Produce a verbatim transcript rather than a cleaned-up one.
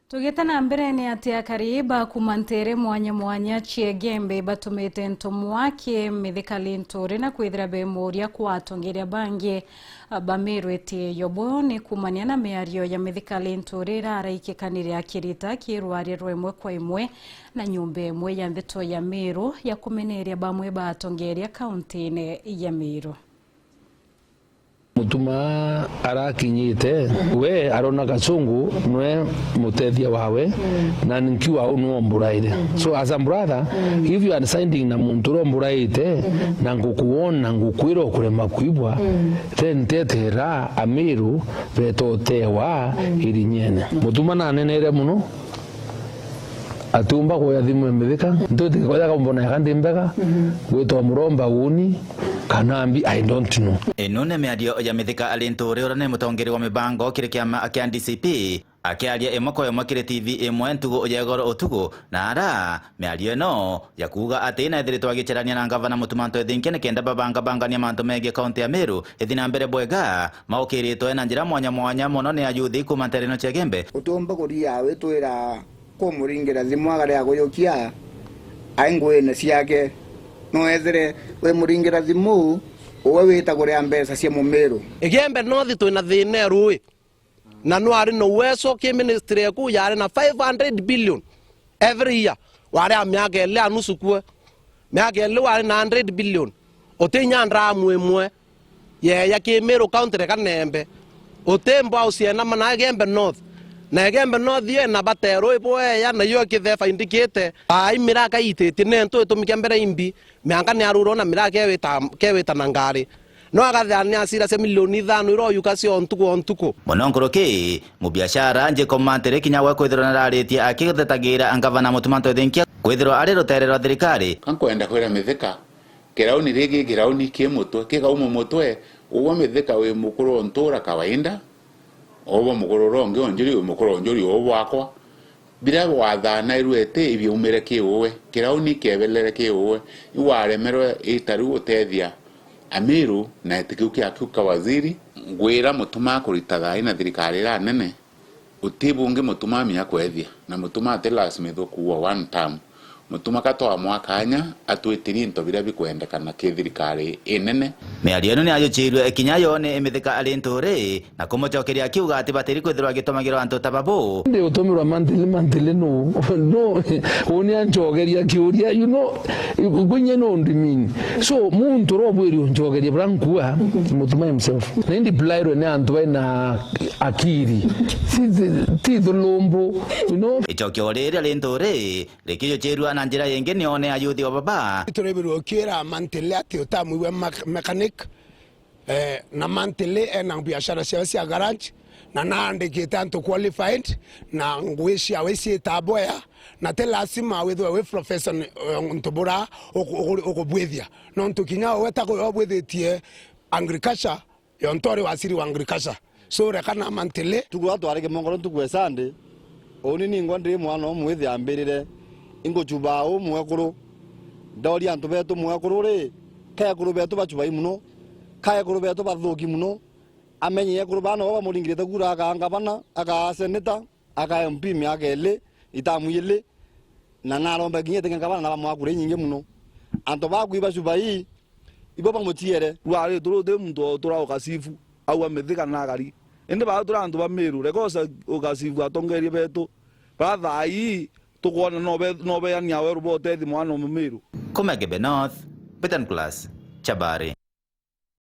Tugite na mbere, ni ati akari ba kuuma nteere mwanya mwanya cia Igembe batumite ntumwa ki Mithika Linturi na kwithira bemuria kwa atongeria bangi ba Meru itiio. Buu ni kuumania na miario ya Mithika Linturi iria araikikanire akirita ki rwaria rwa imwe kwa imwe na nyomba imwe ya ndeto ya Meru ya kumeneria bamwe ba atongeria kauntine ya Meru. Mutuma arakinyite, we arona Gachungu nwe mutethia wawe, na nkiuga uu nwe omburaire. So as a brother, if you are siding na muntu uria omburaite, na ngukuona, ngukwira ukurema kwigua, then tetera Amiru betotewa irinyene. Mutuma nanenere muno, atiumba kuoya thimu ya Mithika, ntwitiga kwethira kaumbona yaka ndi mbega, gwitwa muromba uni, kana mbi, I don't know. Ino ni miario ya Mithika Linturi uria ni mutongeri wa mibango kiri kiama kia D C P, akiaria imwe kwa imwe kiri T V imwe ntugu ya igoro utugu, na ara miario ino ya kuuga ati naethiritwe agicerania na ngavana Mutuma M'Ethingia nikenda babangabangania mantu megii kaunti ya Meru ithi na mbere bwega, maukiritwe na njira mwanya mwanya mono ni ayuthi kuuma nteere ino cia Igembe. Utiumba kuria witwira kumuringira thimu agari agujukia ai nguine ciake. No ethire wimuringira thimu, uwe wita kuria mbeca cia Mumiru. Igembe North twina thina e rui. Na nwari na uwezo ki ministry eku yari na five hundred billion every year. Wari a miaka ili a nusu kue. Miaka ili wari na hundred billion. Uti inya ndramu imwe yeya ki Meru County reka nembe. Uti mbwa ucienama na Igembe North. Na Igembe North yo ina batero ibo eya na yo ikitheba indikite. Ai miraka iititie nentu itumike mbere imbi. Mianka ni arurwa na miraka kewita, kewita na ngari. No agathira ni acira cia milioni ithano iria oyuka cio ntuku o ntuku. Mono nkuruki, mubiashara Jacob Mantiri kinya gwe kwithirwa nararitie akithetagira ngavana Mutuma M'Ethingia kwithirwa ari rutere rwa thirikari. Ka nkwenda kwira Mithika, kirauni rigi kirauni ki mutwe, kikauma mutwe, ugwe Mithika wi mukuru o ntura kawaida, ugwe mukuru uria ungi o njuri, wi mukuru o njuri uu bwakwa. Biria wathanairwe iti ibiaumire ki uwe, kirauni kiebelere ki uwe, iwaremerwe ita riu utethia Amiru na iti kiu kiaku ka waziri. Ngwira Mutuma akurita thaai na thirikari iria nene, uti bungi Mutuma amia kwethia, na Mutuma ati lazima ithwe kuua one term. Mutuma ka twamwa kanya atwitirie into biria bikwendekana ki thirikari inene. Miario ino ni ajuchirue kinya yo ni Mithika Linturi, na kumucokeria akiuga ati batiri kwithirwa agitumagirwa antu ta babu. Ndi utumirwa monthly, monthly no, no, uni ancokeria kiuria, you know, kunye no ndimini. So, muntu uria ubwiri uncokeria buria nkua, Mutuma himself. Na indi blairwe ni antu baina akiri. Ti, ti, ti thulumbu, you know. Icokio riria Linturi rikijuchirua na njira yingi ni one ayuthi o baba. Turibirwe ukiira monthly ati utamwigua mak-, mechanic. Eh, na monthly ena biashara ciawe cia garage, na naandikite antu qualified, na ngui ciawe iciitaa bwea, na ti lazima withwe wi profession, eh, untu bura uku-, uku-, ukubwithia. Nontu kinya we ta ku-, obwithitie agriculture, yontu uri waziri wa agriculture. So, reka na monthly. Tuku ria twari kimongoro ntuku ya Sunday, uni ningwa ndi mwana umwe ithi ambirire, inguchubaa u mwekuru. Ndooria antu betu mwekuru ri, ka ekuru betu bachubai muno, ka ekuru betu bathuki muno. Amenye ekuru baa nabo bamuringirite kura akaa ngavana, akaa seneta, akaa M P miaka ili, itamu ili, na naromba kinya itike ngavana na bamwakura inyingi muno. Antu baku ibachubai, ibo bamuchiere. Rwari turu ti muntu utura ukasifu, au amithika na agari. Indi baa turi antu ba Miru, reka usa-, ukasifu atongeria betu. Bara thaa ii, tukwona nobe-, nobeania weru bwa utethi mwana o Mumiru. Kuma Igembe North, Peter Nicholas, Chabari.